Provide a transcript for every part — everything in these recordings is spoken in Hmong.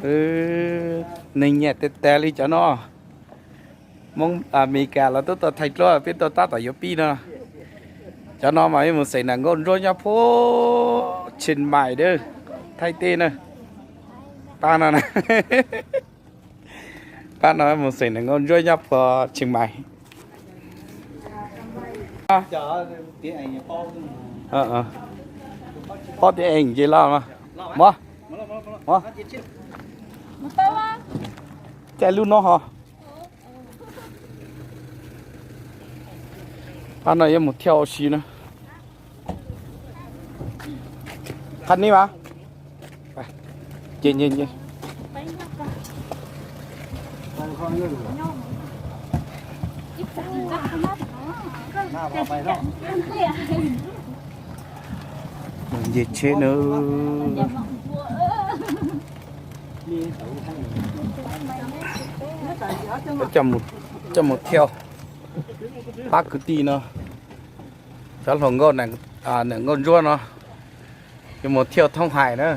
Neeg nyiam tes tas li cov no. Hmoob Amelikas los twb tuaj thaij dluab, peb tuaj tab tom yuav pib no. Cov no mas yuav mus xeem nas nkauj ntsuab nyob puag Chiang Mai, Thaib teb na. Pab no, pab no mus xeem nas nkauj ntsuab nyob puag Chiang Mai. Paub tiếng Anh ces los mas. Mov, mov. Caij lub no ho. Pab no yuav mus thiaj ua si na. Qhov ni mas. Nce tsheb na. Coj mus thiaj pab kwv tij no. Cov hluas nkauj, nas nkauj ntsuab no yuav mus thiaj thoob hais na.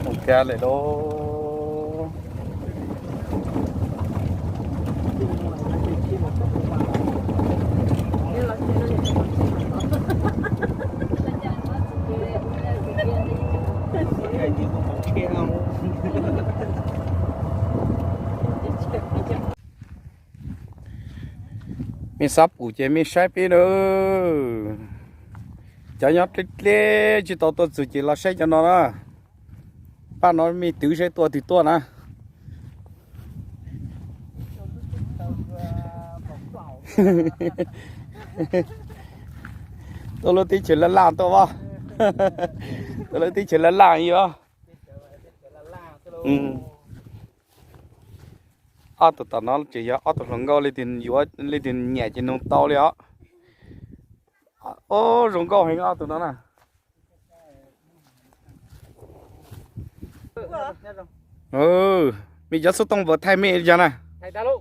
Mus kiag lawm lauj. Mej xav pum ces mej saib peb na. Cov nyob deb deb tsis tau tuaj txug ces los saib cov no na. Pab no mej twv saib tuaj twg tuaj na. Tuaj lub teb chaws laj laj tuaj as. Tuaj lub teb chaws laj laj os. Ob tug tom no tseem yog ob tug hluas nkauj, leej twg yuav leej twg nyiam ces nug tau li os. Ub, zoo nkauj heev ob tug no na. Mej cov xub tooj puas thaij mej li cas na? Thaij los?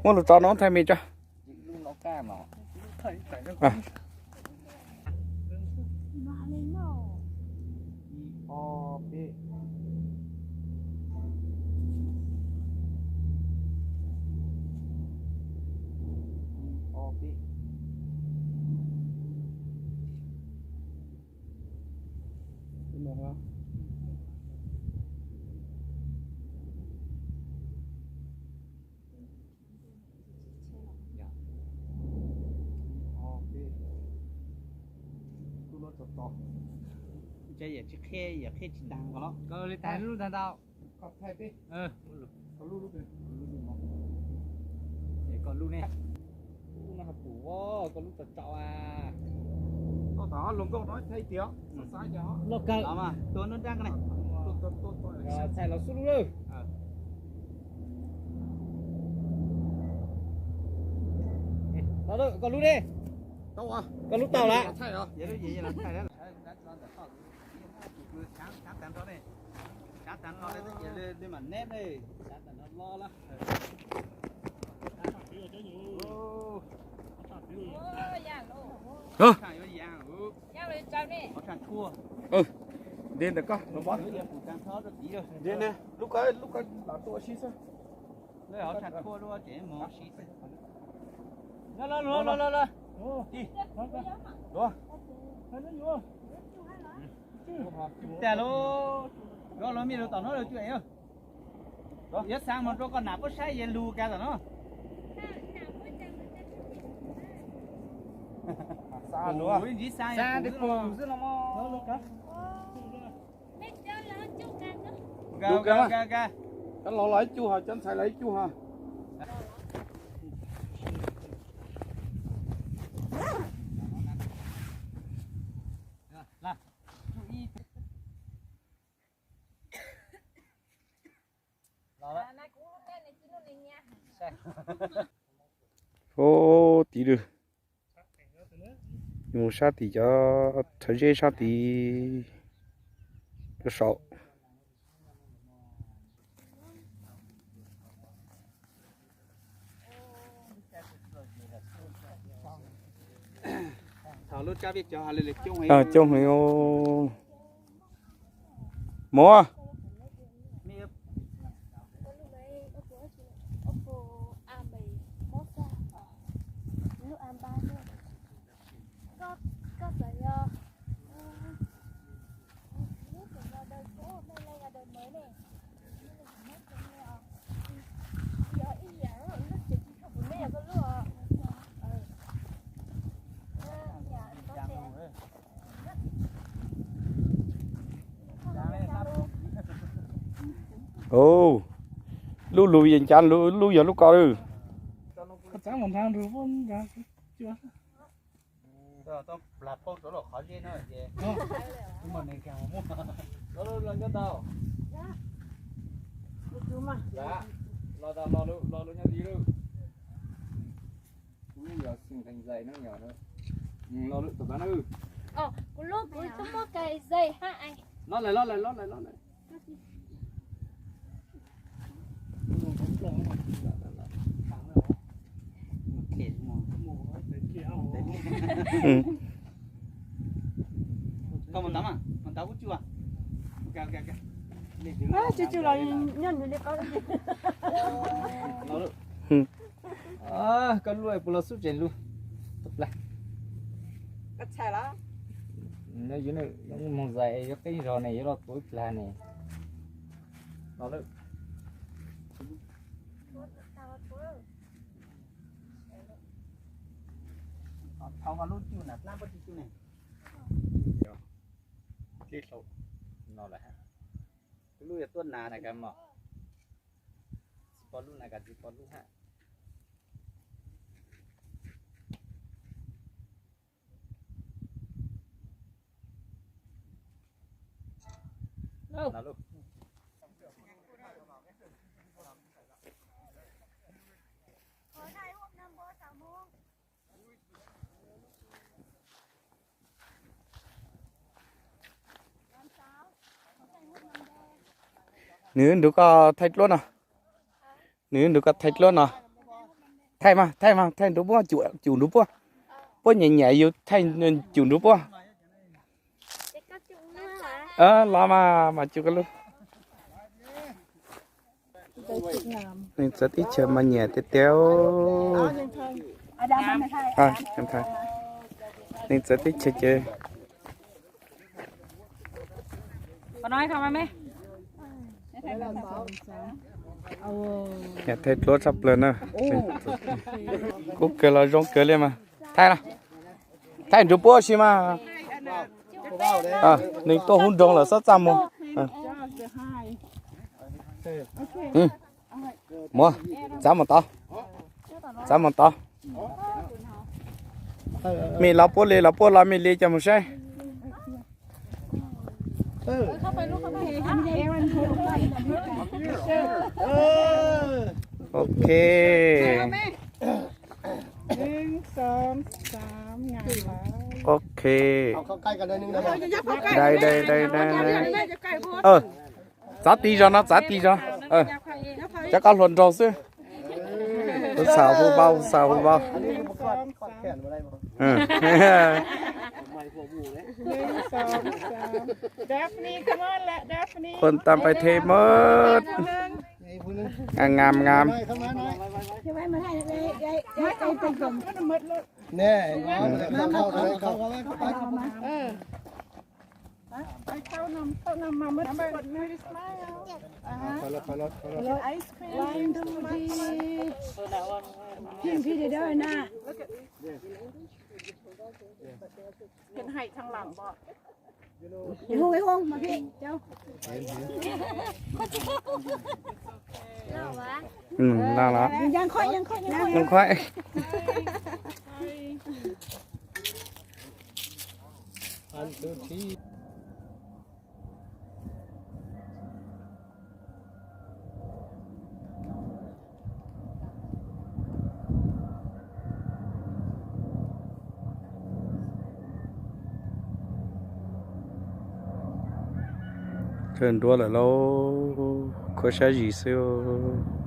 Muab lus rov no thaij mej tso. Ntshe yam tsis qhia, yam qhia tsis tag nkaus los. Koj li tag lub ntag ntau. Koj thaij peb. Koj lub lub, koj lub ne. Lub no ha pum, koj lub tau tsaus a. Koj tom hluas nkauj no thaij tiag, xav xav cas. Los kawg. Los mas, tua nruab nrab ko ne. Thaij los xub lub lawm. Koj lub ne. Koj lub tau lawm. Nti ntawm koj, lub ko, lub ko lam tuaj ua si xwb. Yuav xav mus rau koj nam puab saib yog lug kag tom no. Ntsib xav yog xwb no. Cov laus los ib cuj ho, cov ntxhais los ib cuj ho. Ub, tiv lwj. Mus sab tid cov rhawv zeb sab tid. Rau saum. Coob heev. Muab. Lub lus yeej cas lub yog lub ko lawm. Kuv lub kuv twb muab kais zais hab. Koj lub puas los xub tseem lug. Moog zais yuav qeeb zog ne, yuav los tuav ib plag ne. Thaum lub cub na, dlaab pob tsi cub ne. Lub yog tuab nas na, tsis pom lub na, tsis pom lub hab. Nws nrug koj thaij dluab no. Nws nrug koj thaij dluab no. Thaij mas, thaij mas, thaij nrug puab, cum nrug puab. Puab nyam nyam yus thaij cum nrug puab. Los mas, mas cum koj lub. Neeg txawv teb chaws mas nyiam tiag tiag. Neeg txawv teb chaws ces nyiam thaij dluab tshaj plaws na. Kub kawg los zoo kawg li mas. Thaij, thaij nrug puab si mas. Neeg tuaj hub nroog lawm xob txaj muag. Muab, txav mus tod. Txav mus tod. Mej los puab li los puab los mej li coj mus saib. Ok. Ok. Dai, dai, dai, dai. Txav ti zog no, txav ti zog. Cov koj hluas nraug xwb. Huv xaus huv vau, huv xaus huv vau. Khuôn tăm pais thêm mớt. Ngam ngam ngam. Ice cream. Look at, can hide thăng lăng bọ. Lam los. Yeej khob, yeej khob. Tshawb nruab lawm lauj, khuab sab zis xwb.